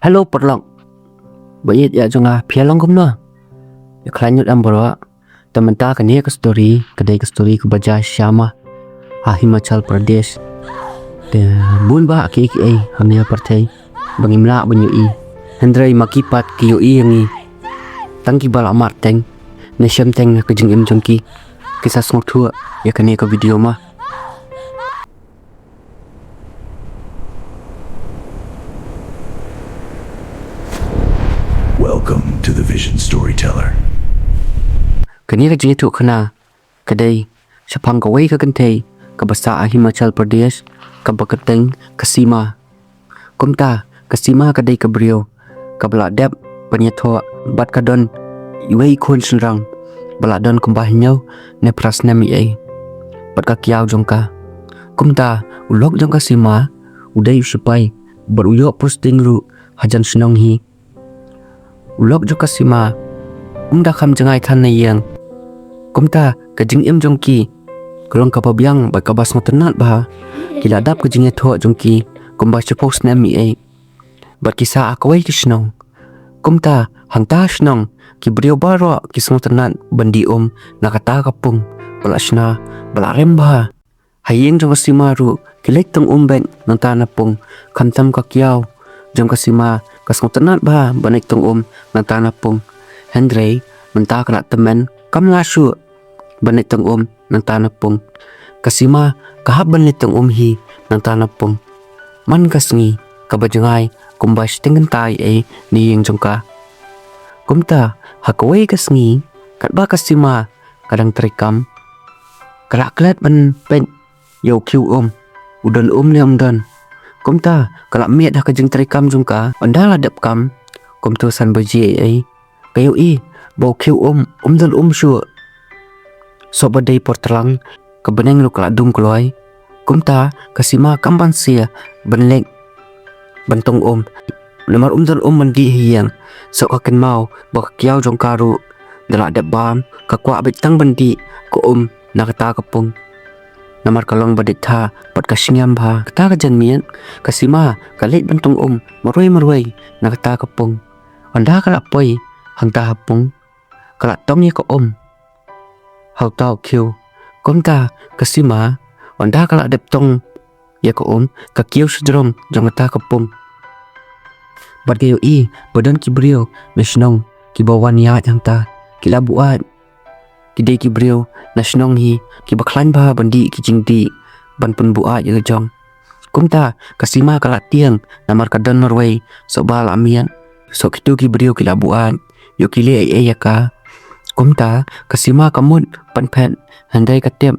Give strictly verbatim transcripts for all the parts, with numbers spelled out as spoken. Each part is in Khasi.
Hello paralok. Ba ïeit ïa jong nga, phi ïa long kumno? Ïa khlaiñ lut em baroh. Te mynta kane ka story ka dei ka story kaba jia sha ma ha Himachal Pradesh. Te bun bah kiei kiei ha ngi ha pyrthei ba ngim lah ban ïohi. Hynrei ma ki pat ki ïohi ïa ngi. Tang kiba la marteng ne shemteng na ka jingim jong ki, ki sa sngewthuh ïa kane ka video ma. Welcome to the Vision Storyteller. Kane ka jingïathuhkhana ka dei shaphang kawei ka kynthei kaba sah ha Himachal Pradesh, kaba kyrteng ka Sima. Kumta ka Sima ka dei ka briew kaba la dep ban ïathoh bad ka don iwei i khun shynrang ba la don kumba hynñiew ne phra snem ei ei bad ka kiaw jong ka. Kumta u lok jong ka Sima u dei u sipai bad u ïoh posting ruh hajan shnong hi. U lok jong ka Sima um da kham jngai than na ïing. Kumta ka jingim jong ki ka long kaba biang bad kaba sngewtynnat bha. Ki la dap ka jingïathoh jong ki kumba shiphew snem ei ei bad ki sah ha kawei ka shnong. Kumta hangta ha shnong ki briew baroh ki sngewtynnat ban dih um na kata ka pung ba la shna ba la rem bha. Ha ïing jong ka Sima ruh ki leit tong um beit nangta na pung, khamtam ka kiaw jong ka Sima ka sngewtynnat bha ban leit tong um nangta na pung. Hynrei mynta ka la tymmen kam lah shuh ban leit tong um nangta na pung. Ka Sima ka hap ban leit tong um hi nangta na pung man ka sngi kaba jngai kumba shiteng kynta ei ei na ïing jong ka. Kumta ha kawei ka sngi katba ka Sima ka dang treikam, ka la klet ban peit ïa u khiew um u don um ne um don. Kumta ka la miet ha ka jingtreikam jong ka, ynda la dep kam kumto san baje ei ei, ka ïohi ba u khiew um um don um shuh. Soh ba dei por tlang, ka bneng ruh ka la dum kloi. Kumta ka Sima kam banse ban leit ban tong um namar um don um ban dih ha ïing. Soh ka kynmaw ba ka kiaw jong ka ruh da la dep bam, ka kwah beit tang ban dih ka um na kata ka pung. Namar ka long ba dei tha bad ka shngiam bha. Kata ka janmiet ka Sima ka leit ban tong um marwei marwei na kata ka pung. Ynda ka la poi hangta ha pung, ka la tong ïa ka um ha uta u khiew. Kumta ka Sima ynda ka la dep tong ïa ka um, ka kiew shajrong jong kata ka pung bad ka ïohi ba don ki briew na shnong kiba wan ïaid hangta. Ki la buaid, ki dei ki briew na shnong hi kiba khlaiñ bha ban dih ki jingdih ban pynbuaid ïa la jong. Kumta ka Sima ka la tieng namar ka don marwei soh ba la miet. Soh kito ki briew ki la buaid, ïoh ki leh ei ei ïa ka. Kumta ka Sima ka mut ban phet, hynrei ka tip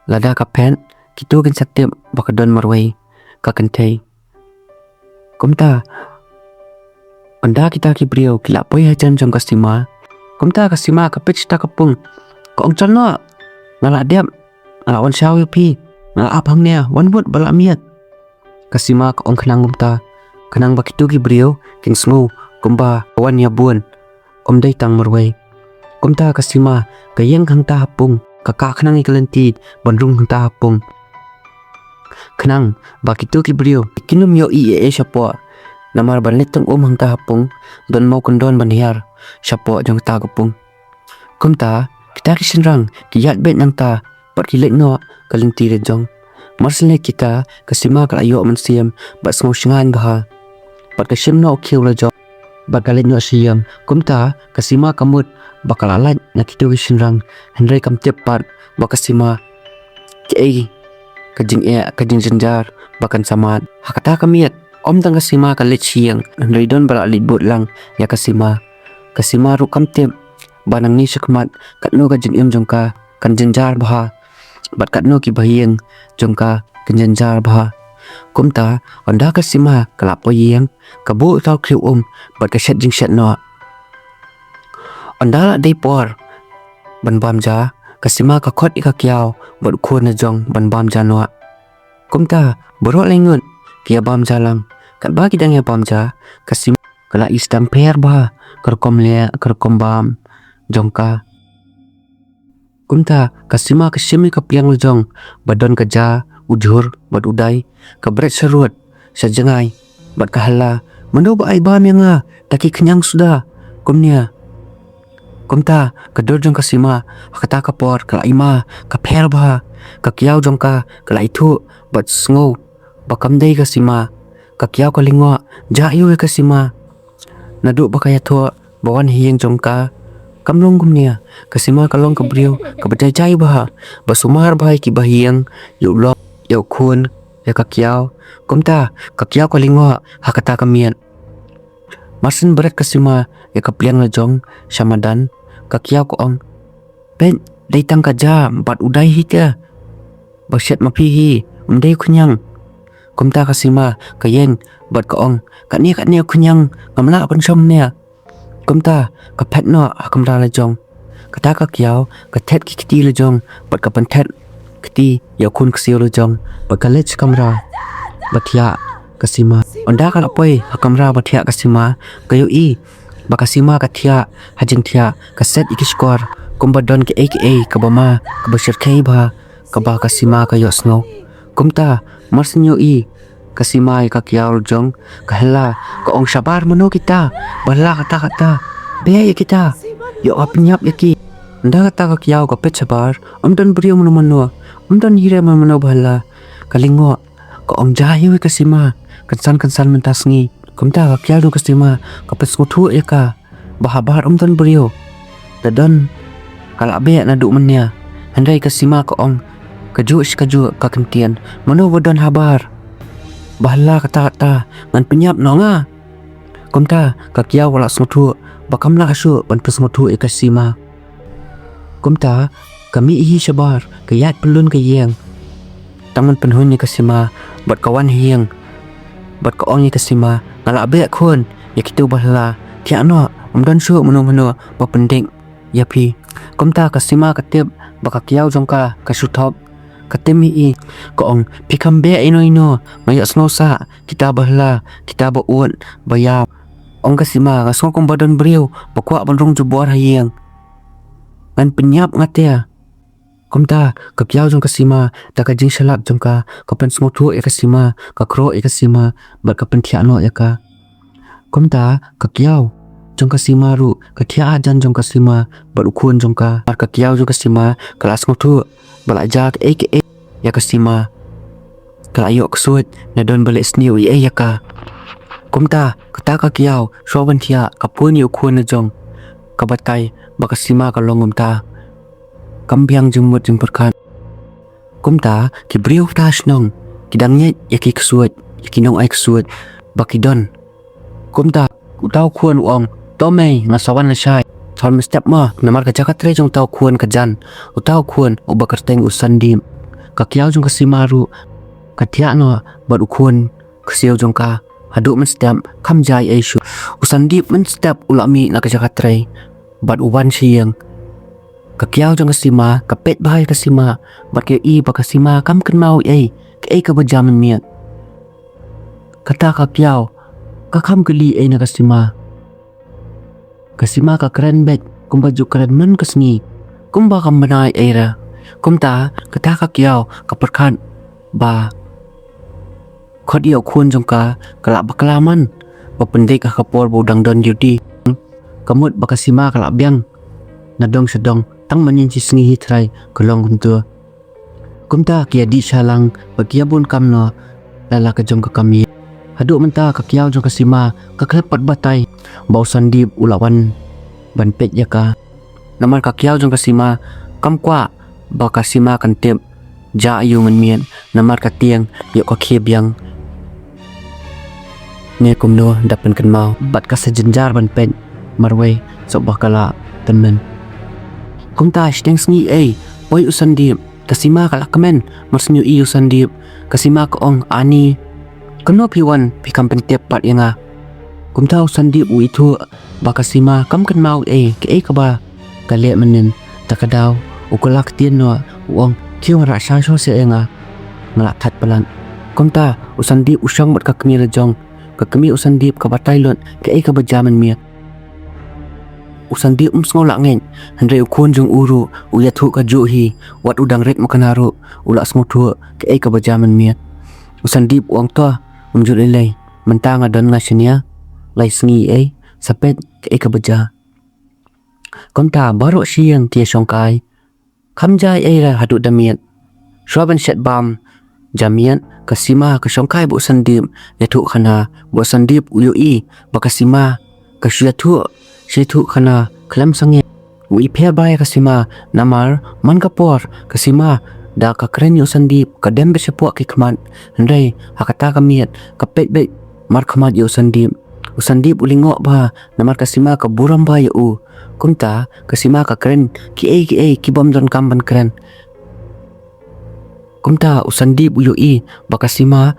lada ka phet kito kin sa tip ba ka don marwei ka kynthei. Kumta ynda kita ki briew ki la poi hajan jong ka Sima, kumta ka Sima ka peit shata ka pung, ka ong, "Chal noh, nga la dep, nga la wan shaw ïa phi, nga la ap hangne, wan bud ba la miet." Ka Sima ka ong khnang kumta khnang ba kito ki briew kin sngew kumba ka wan ïa bun, um dei tang marwei. Kumta ka Sima ka ïeng hangta ha pung, ka kah khnang ïa ka lynti ban rung hangta ha pung. Khnang ba kito ki briew kin ym ïohi ei ei shapoh, namar ban leit tong um hangta ha pung don maw kyndon ban hiar shapoh jong kata ka pung. Kumta kita ki shynrang ki ïaid beit nangta bad ki leit noh ka lynti la jong. Mar shu leit kita ka Sima ka la ïoh mynsiem bad sngew shngaiñ bha bad ka shim noh u khiew la jong bad ka leit noh sha ïing. Kumta ka Sima ka mut ba ka la lait na kito ki shynrang, hynrei kam tip pat ba ka Sima kaei ka jingeh, ka jingjynjar ba kan sa mad. Ha kata ka miet ym tang ka Sima ka leit sha ïing, hynrei don ba la leit bud lang ïa ka Sima. Ka Sima ruh kam tip ba nangne shakhmat katno ka jingim jong ka kan jynjar bha bad katno ki bahaïing jong ka kan jynjar bha. Kumta ynda ka Sima ka la poi ïing, ka buh uta u khiew um bad ka shet jingshet noh. Ynda la dei por ban bam ja, ka Sima ka khot ïa ka kiaw bad u khun la jong ban bam ja noh. Kumta baroh lai ngut ki ïa bam ja lang. Katba ki dang ïa bam ja, ka Sima ka la i sdang pher bha ka rukom leh, ka rukom bam jong ka. Kumta ka Sima ka shim ïa ka pliang la jong ba don ka ja, u jhur bad u dai, ka bret sharud sha jngai bad ka hala Mano ba ai bam ïa nga da ki khñiang suda kumne? Kumta ka dur jong ka Sima ha kata ka por ka la ima ka pher bha. Ka kiaw jong ka ka la ithuh bad sngew ba kam dei ka Sima. Ka kiaw ka lyngngoh jah ïa ka Sima. Naduh ba ka ïathuh ba wan ha ïing jong ka kam long kumne, ka Sima ka long ka briew kaba jai jai bha, ba sumar bha ïa ki bahaïing, ïa u lok, ïa u khun, ïa ka kiaw. Kumta ka kiaw ka lyngngoh ha kata ka miet. Mar shen bret ka Sima ïa ka pliang la jong sha madan, ka kiaw ka ong, peit, dei tang ka ja bad u dai hi te. Ba shet ma phi hi, um dei u khñiang. Kumta ka Sima ka ïeng bad ka ong, katne katne u khñiang ngam lah ban shong ne. Kumta ka phet noh ha kamra la jong. Kata ka kiaw ka thet ki kti la jong bad ka pynthet kti ïa u khun ksiew la jong bad ka leit sha kamra ba thiah ka Sima. Ynda ka la poi ha kamra ba thiah ka Sima, ka ïohi ba ka Sima ka thiah ha jingthiah, ka set ïa ki shkor kumba don kiei kiei kaba ma kaba shyrkhei bha kaba ka Sima ka ïohsngew. Kumta mar shen ïohi ka Sima ïa ka kiaw la jong, ka hylla ka ong, shabar, mano kita? Ba hylla kata kata, beh ïa kita, ïoh ka pynïap ïa ki. Ynda kata ka kiaw ka peit shabar, um don briew mano mano, um don hi re mano mano ba hylla. Ka lyngngoh, ka ong, ja ïa ka Sima, kynsan kynsan mynta sngi. Kumta ka kiaw jong ka Sima ka pynsngewthuh ïa ka ba habar um don briew. Da don ka la beh naduh mynne. Hynrei ka Sima ka ong, kajuh shi kajuh ka kyntien, mano ba don habar ba hylla kata kata, ngan pynïap noh nga. Kumta ka kiaw ka la sngewthuh ba kam lah shuh ban pynsngewthuh ïa ka Sima. Kumta ka mih hi shabar, ka ïaid pynlun ka ïing. Tang ban pynhun ïa ka Sima bad ka wan ha ïing bad ka ong ïa ka Sima, nga la beh khun ïa kito ba hylla, thiah noh, um don shuh mano mano ba pyndik ïa phi. Kumta ka Sima ka tip ba ka kiaw jong ka ka shu thop. Ka tim hi i, ka ong, phi kham beh ino ino, nga ïohsngew sah kita ba hylla, kita ba ud ba ïap. Ong ka Sima, nga sngew kumba don briew ba kwah ban rung jubor ha ïing. Ngan pynïap nga te. Kumta ka kiaw jong ka Sima da ka jingshlap jong ka ka pynsngewthuh ïa ka Sima, ka khroh ïa ka Sima bad ka pynthiah noh ïa ka. Kumta ka kiaw jong ka Sima ruh ka thiah hajan jong ka Sima bad u khun jong ka. Mar ka kiaw jong ka Sima ka la sngewthuh ba la jia kaei kaei ïa ka Sima, ka la ïoh ksuid, na don ba leh sniew ei ei ïa ka. Kumta kata ka kiaw shuwa ban thiah ka phone ïa u khun la jong, ka batai ba ka Sima ka long kumta. Kam biang jingmut jingpyrkhat. Kumta ki briew ha shnong ki dang ngeit ïa ki ksuid, ïa ki nongai ksuid ba ki don. Kumta uta u khun u ong, to mei, nga sa wan lashai. Thon mynstep mo, namar ka jaka trei jong uta u khun ka jan. Uta u khun uba kyrteng u Sandeep. Ka kiaw jong ka Sima ruh ka thiah noh bad u khun ksiew jong ka. Haduh mynstep kam jia ei ei shuh. U Sandeep mynstep u la mih na ka jaka trei bad u wan sha ïing. Ka kiaw jong ka Sima ka peit bha ïa ka Sima bad ka ïohi ba ka Sima kam kynmaw ei ei kaei kaba jia mynmiet. Kata ka kiaw ka kham kylli ei na ka Sima. Ka Sima ka kren beit kumba ju kren man ka sngi, kumba kam bna ei ei re. Kumta kata ka kiaw ka pyrkhat ba khot ïa u khun jong ka ka la bakla man ba pyndik ha ka por ba u dang don duty. Ka mut ba ka Sima ka la biang na dong sha dong, tang mynnin shi sngi hi trai ka long kumta. Kumta ki ïa dih sha lang bad ki ïa bun kam noh la la ka jong ka kam ïing. Haduh mynta ka kiaw jong ka Sima ka khlem pat batai ba u Sandeep u la wan ban peit ïa ka. Namar ka kiaw jong ka Sima kam kwah ba ka Sima kan tip jia aiu mynmiet, namar ka tieng ïoh ka khie biang ne kumno da pynkynmaw bad ka sa jynjar ban peit marwei shuh ba ka la tymmen. Kumta shiteng sngi ei poi u Sandeep. Ka Sima ka la kmen mar shu ïohi u Sandeep. Ka Sima ka ong, ani, kumno phi wan phi kam pyntip pat ïa nga? Kumta u Sandeep u ithuh ba ka Sima kam kynmaw ei kaei kaba ka leh mynnin. Ta ka daw u kylla ktien noh u ong, khie wanrah sha shuh seh ïa nga, nga la thait palat. Kumta u Sandeep u shong bad ka kmie la jong. Ka kmie u Sandeep ka batai lut kaei kaba jia mynmiet. U Sandeep um sngew lah ngeit, hynrei u khun jong u ruh u ïathuh kajuh hi, wat u dang rit makna ruh u la sngewthuh kaei kaba jia mynmiet. U Sandeep u ong, to, ym ju lei lei, mynta nga don nga shaniah. lai sngi ei, sa peit kaei kaba jia. Kumta baroh shi ïing ki ïashongkai. Kham jia ei ei ruh haduh da miet. Shuwa ban shet bam ja miet, ka Sima ka shongkai bad u Sandip ïathuh khana, bad u Sandip u ïohi ba ka Sima ka shu ïathuh, shu ïathuh khana khlem sangeh. U ipher bha ïa ka Sima, namar man ka por ka Sima da ka kren ïa u Sandip ka dem beit shapoh ki khmat, hynrei ha kata ka miet ka peit beit markhmat ïa u Sandip. U Sandip u lyngngoh bha namar ka Sima ka burom bha ïa u. Kumta ka Sima ka kren kiei kiei ki bym donkam ban kren. Kumta u Sandip u ïohi ba ka Sima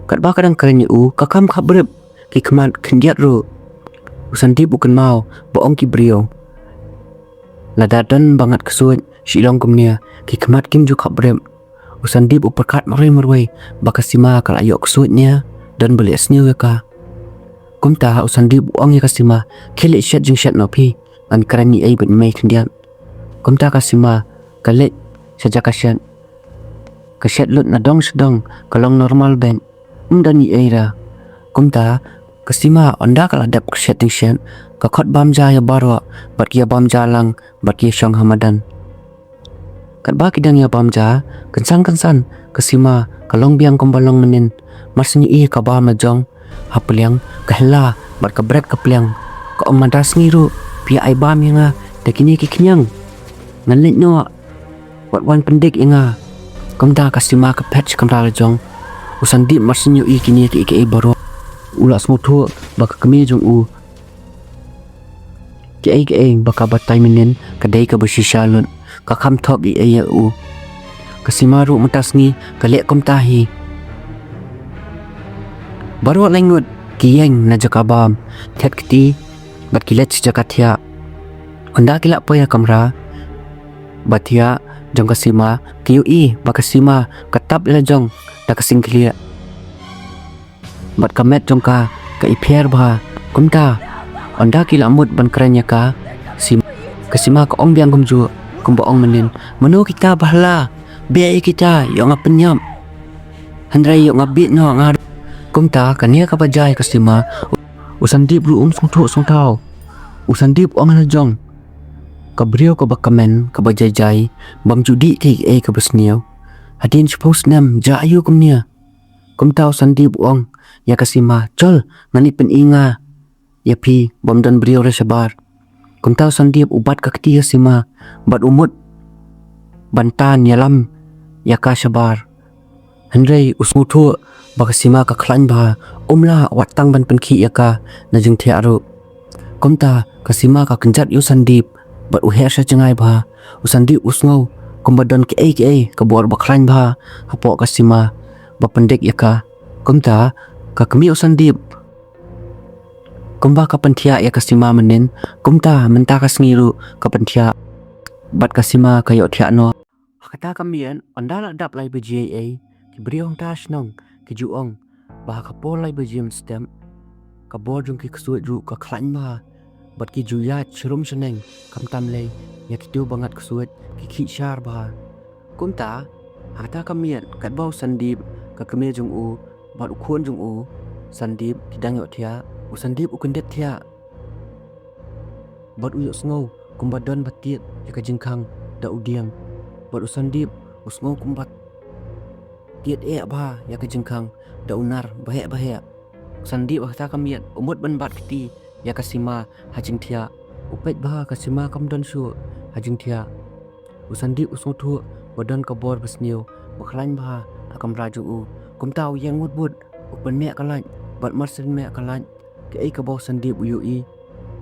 katba ka dang kren ïa u ka kham khapbrip, ki khmat khyndiat ruh. U Sandip u kynmaw ba ong ki briew, lada don ba ngat ksuid shi long kumne, ki khmat kim ju khapbrip. U Sandip u pyrkhat marwei marwei ba ka Sima ka la ïoh ksuid ne don ba leh sniew ïa ka. Kumta u Sandip u ong ïa ka Sima, khie leit shet jingshet noh phi, ngan kren ïa ei bad mei khyndiat. Kumta ka Sima ka leit sha jaka shet. Ka shet lut nadong shadong, ka long normal beit, ym don ei ei ruh. Kumta ka Sima ynda ka la dep ka shet jingshet, ka khot bam ja ïa baroh bad ki ïa bam ja lang bad ki ïa shong ha madan. Katba ki dang ïa bam ja, kynsan kynsan ka Sima ka long biang kumba long mynnin. Mar shu ïohi ka bam la jong ha pliang, ka hylla bad ka bret ka pliang. Ka ong, mynta sngi ruh phi ïa ai bam ïa nga da kine ki khñiang? Ngan leit noh, wat wan pyndik ïa nga. Kumta ka Sima ka phet sha kamra la jong. U Sandip mar shu ïohi kine kiei kiei baroh, u la sngewthuh ba ka kmie jong u, kiei kiei ba ka batai mynnin ka dei kaba shisha lut, ka kham thok ei ei ïa u. Ka Sima ruh mynta sngi ka leh kumta hi. Baroh lai ngut ki ïeng na jaka bam, thied kti bad ki leit sha jaka thiah. Ynda ki la poi ha kamra ba thiah jong ka Sima, ki ïohi ba ka Sima ka tap ïa la jong da ka singkhlieh bad ka met jong ka ka ipher bha. Kumta ynda ki la mut ban kren ïa ka Sima, ka Sima ka ong biang kumjuh kumba ong mynnin, mano kita ba hylla? Beh ïa kita, ïoh nga pynïap, hynrei ïoh nga bieit noh nga. Kumta kane kaba jia ïa ka Sima, u Sandip ruh um sngewthuh sngewthaw. U Sandip u ong ha la jong, ka briew kaba kmen, kaba jai jai, bym ju dih kaei kaei kaba sniew. Hadien shiphew snem jia aïu kumne? Kumta u Sandip u ong ïa ka Sima, chol, ngan leit pyni nga ïa phi, bym don briew re shabar. Kumta u Sandip u bat ka kti ïa ka Sima bad u mut ban tan ïalam ïa ka shabar. Hynrei u sngewthuh ba ka Sima ka khlaiñ bha, um lah wat tang ban pynkhih ïa ka na jingthiah ruh. Kumta ka Sima ka kynjat ïa u Sandip bad u her sha jngai bha. U Sandip u sngew kumba don kaei kaei ka bor ba khlaiñ bha hapoh ka Sima ba pyndik ïa ka. Kumta ka kmie u Sandip, kumba ka pynthiah ïa ka Sima mynnin, kumta mynta ka sngi ruh ka pynthiah bad ka Sima ka ïoh thiah noh. Ha kata ka miet ynda la dap lai baje ei ei, ki briew hangta shnong ki ju ong ba ha ka por lai baje mynstep ka bor jong ki ksuid ruh ka khlaiñ bha bad ki ju ïaid sharum shaneng, khamtam lei ïa kito ba ngat ksuid ki khih shar bha. Kumta ha kata ka miet katba u Sandip, ka kmie jong u bad u khun jong u Sandip ki dang ïoh thiah, u Sandip u kyndit thiah bad u ïohsngew kumba don ba tied ïa ka jingkhang da u dieng. Bad u Sandip u sngew kumba tied eh bha ïa ka jingkhang da u nar baheh baheh. U Sandip ha kata ka miet u mut ban bat kti ïa ka Sima ha jingthiah. U peit bha ka Sima kam don shuh ha jingthiah. U Sandip u sngewthuh ba don ka bor ba sniew ba khlaiñ bha ha kamra jong u. Kumta u ïeng mut mut, u pynmeh ka light bad mar shu meh ka light, kaei kaba u Sandip u ïohi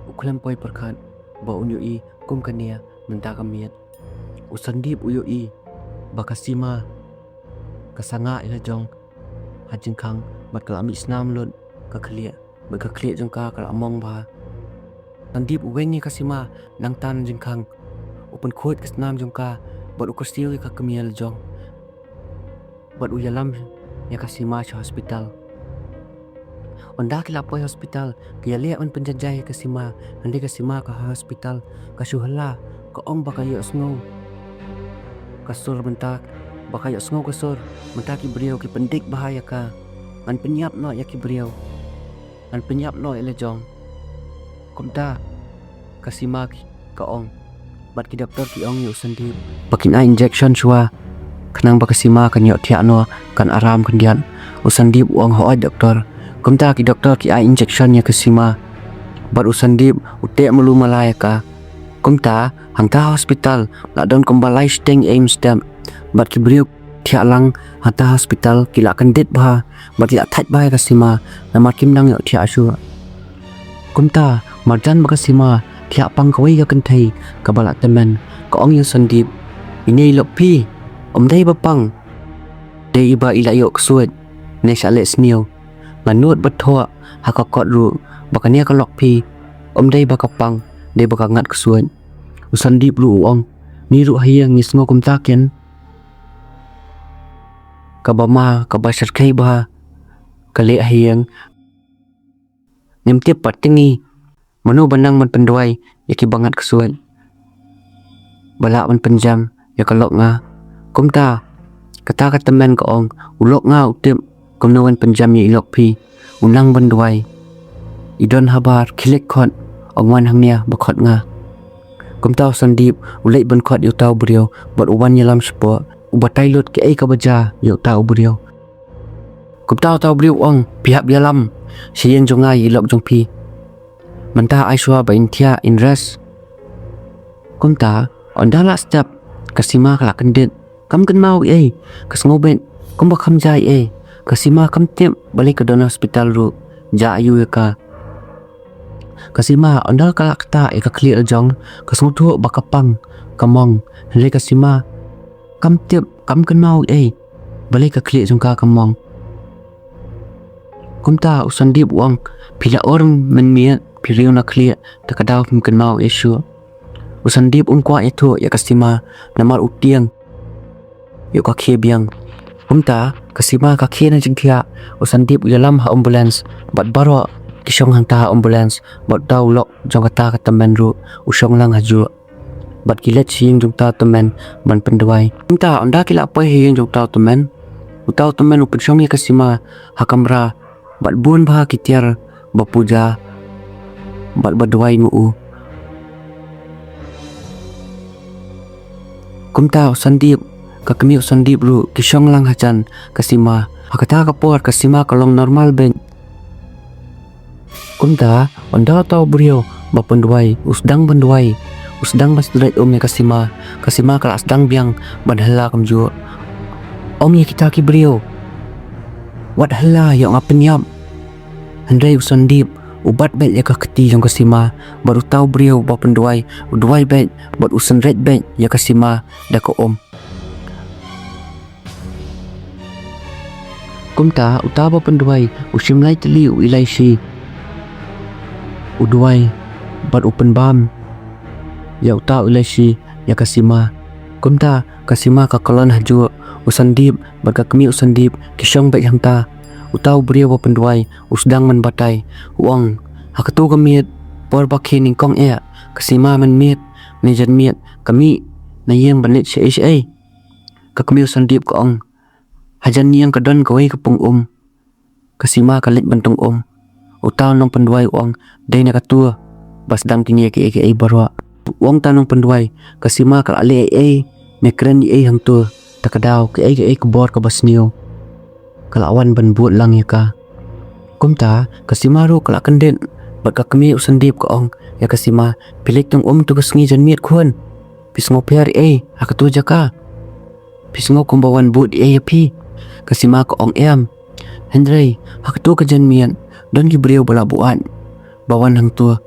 u khlem poi pyrkhat ba un ïohi kum kane mynta ka miet. U Sandip u ïohi ba ka Sima ka sangah ïa la jong ha jingkhang bad ka la mih snam lut ka khlieh, bad ka khlieh jong ka ka la mong bha. Sandip u weng ïa ka Sima nangta na jingkhang, u pynkhuid ka snam jong ka bad u kyrsiew ïa ka kmie la jong bad u ïalam ïa ka Sima sha hospital. Ynda ki la poi hospital ki ïaleh ban pynjanjai ïa ka Sima, hynrei ka Sima ka ha hospital ka shu hylla, ka ong ba ka ïohsngew ka sur mynta, ba ka ïohsngew ka sur mynta ki briew ki pyndik bha ïa ka. Ngan pynïap noh ïa ki briew. Ngan pynïap noh ïa la jong. Kumta ka Sima ki, ka ong. Bad ki doktor ki ong ïa u Sandeep ba kin ai injection shuwa, khnang ba ka Sima kan ïoh thiah noh, kan aram khyndiat. U Sandeep u ong, hooid doktor. Kumta ki doktor ki ai injection ïa ka Sima. Bad u Sandeep u teh malu mala ïa ka. Kumta hangta hospital la don kumba lai shiteng ei mynstep. Bad ki briew thiah lang hangta hospital ki la kyndit bha bad ki la thait bha ïa ka Sima, namar kim nang ïoh thiah shuh. Kumta marjan ba ka Sima thiah pang kawei ka kynthei kaba la tymmen, ka ong ïa u Sandeep, ine i lok phi, ym dei ba pang, dei iba i la ïoh ksuid ne shah leh sniew. Nga nud bad thoh ha ka kot ruh ba kane ka lok phi ym dei ba ka pang, dei ba ka ngat ksuid. U Sandeep ruh u ong, ngi ruh ha ïing ngi sngew kumta ken. Kaba ma kaba shyrkhei bha ka leh ha ïing. Ngim tip pat te ngi mano ba nang ban pynduwai ïa kiba ngat ksuid ba lah ban pynjem ïa ka lok nga. Kumta kata ka tymmen ka ong, u lok nga u tip kumno ban pynjem ïa i lok phi, u nang ban duwai. I don habar, khie leit khot, ong wan hangne ba khot nga. Kumta u Sandeep u leit ban khot ïa uta u briew bad u wan ïalam shapoh, u batai lut kaei kaba jia ïa uta u briew. Kumta uta u briew u ong, phi hap ïalam sha ïing jong nga ïa i lok jong phi. Mynta ai shuwa ba in thiah, in rest. Kumta ynda la step ka Sima ka la kyndit, kam kynmaw ei ei, ka sngew beit kumba kham jia ei ei. Ka Sima kam tip balei ka don hospital ruh, jia aiu ïa ka. Ka Sima ynda ka la ktah ïa ka khlieh la jong, ka sngewthuh ba ka pang, ka mong. Hynrei ka Sima kam tip, kam kynmaw ei ei balei ka khlieh jong ka ka mong. Kumta u Sandeep u ong, phi la ur mynmiet, phi riew na khlieh, te ka daw phim kynmaw ei ei shuh. U Sandeep um kwah ïathuh ïa ka Sima namar u tieng ïa ka khie biang. Kumta ka Sima ka khie na jingthiah, u Sandeep u ïalam ha ambulance bad baroh ki shong hangta ha ambulance bad uta u lok jong kata ka tymmen ruh u shong lang ha juh. Bad ki leit sha ïing jong uta u tymmen ban pynduwai. Kumta ynda ki la poi ha ïing jong uta u tymmen, uta u tymmen u pynshong ïa ka Sima ha kamra bad bun bha ki tiar ba puja bad ba duwai ma u. Kumta u Sandeep, ka kmie u Sandeep ruh ki shong lang hajan ka Sima. Ha kata ka por ka Sima ka long normal beit. Kumta ynda uta u briew ba pynduwai u sdang ban duwai, u sdang ban sdang um ïa ka Sima, ka Sima ka la sdang biang ban hylla kumjuh. Ong ïa kita ki briew, wat hylla, ïoh nga pynïap. Hynrei u Sandeep u bat beit ïa ka kti jong ka Sima bad uta u briew ba pynduwai u duwai beit bad u synreit beit ïa ka Sima da ka um. Kumta uta ba pynduwai u shim lai tylli u Ilaishi, u duwai bad u pynbam ïa uta u Ilaishi ïa ka Sima. Kumta ka Sima ka kyllon ha juh, u Sandeep bad ka kmie u Sandeep ki shong beit hangta. Uta u briew ba pynduwai u sdang ban batai, u ong, ha kato ka miet por ba khie nyngkong eh ka Sima mynmiet ne janmiet ka mih na ïing ban leit shaei shaei. Ka kmie u Sandeep ka ong, hajan ïing ka don kawei ka pung um. Ka Sima ka leit ban tong um. Uta u nongpynduwai u ong, dei na kato ba sdang kine kiei kiei baroh. U ong uta u nongpynduwai, ka Sima ka la leh ei ei ne kren ei ei hangto, te ka daw kaei kaei ka bor kaba sniew ka la wan ban bud lang ïa ka. Kumta ka Sima ruh ka la kyndit bad ka kmie u Sandeep ka ong ïa ka Sima, phi leit tong um to ka sngi janmiet khun, phi sngew pher ei ei ha kato jaka? Phi sngew kumba wan bud ei ei ïa phi? Ka Sima ka ong, em. Hynrei ha kato ka janmiet don ki briew ba la buaid ba wan hangto.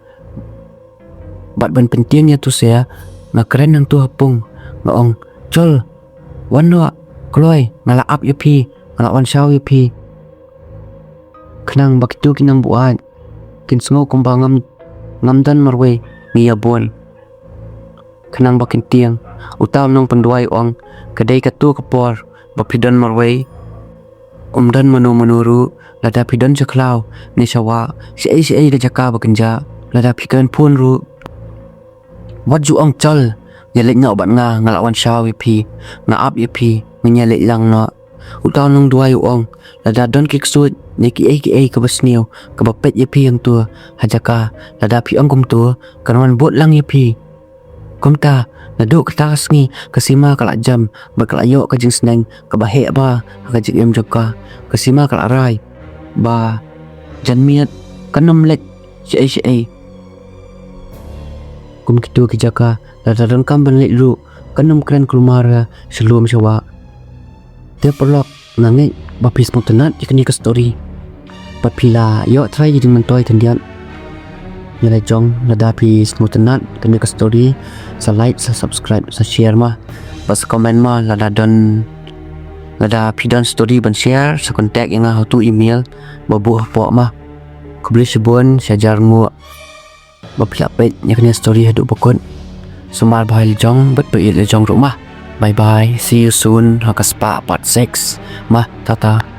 Bad ban pyntieng ïa to sha nga kren hangto ha pung, nga ong, chol, wan noh kloi, nga la ap ïa phi, nga la wan shaw ïa phi. Khnang ba kito ki nongbuaid kin sngew kumba ngam, ngam don marwei, ngi ïa bun. Khnang ba kin tieng. Uta u nongpynduwai u ong, ka dei kato ka por ba phi don marwei, um don mano mano ruh, lada phi don sha khlaw ne sha wah, shaei shaei ka jaka ba kynjah, lada phi kren phone ruh. Wat ju ong chol, ïa leit noh bad nga, nga la wan shaw ïa phi, nga ap ïa phi, ngin ïa leit lang noh. Uta u nongduwai u ong, lada don ki ksuid ne kiei kiei kaba sniew kaba peit ïa phi hangto ha jaka, lada phi ong kumto kan wan bud lang ïa phi. Kumta naduh kata ka sngi ka sima ka la jam bad ka la ïoh ka jingsneng kaba heh bha ha ka jingim jong ka. Ka sima ka la rai ba janmiet kan ym leit shaei shaei. Kum kito ki jaka lada donkam ban leit ruh kan ym kren kulmar sha lum sha wah. Te paralok, nga ngeit ba phi sngewtynnat ïa kane ka story bad phi la ïoh trai ïa jingmyntoi khyndiat. Ïa la jong, lada phi sngewtynnat kane ka story, sa like, sa subscribe, sa share ma, bad sa comment ma. Lada don, lada phi don story ban share, sa contact ïa nga ha uto u email ba buh hapoh ma. Khublei shibun, sha jar nguh ba phi la peit ïa kane story haduh ba kut. Sumar bha ïa la jong bad peit ïa la jong ruh ma. Bye bye, see you soon ha ka spah part six ma. Tata.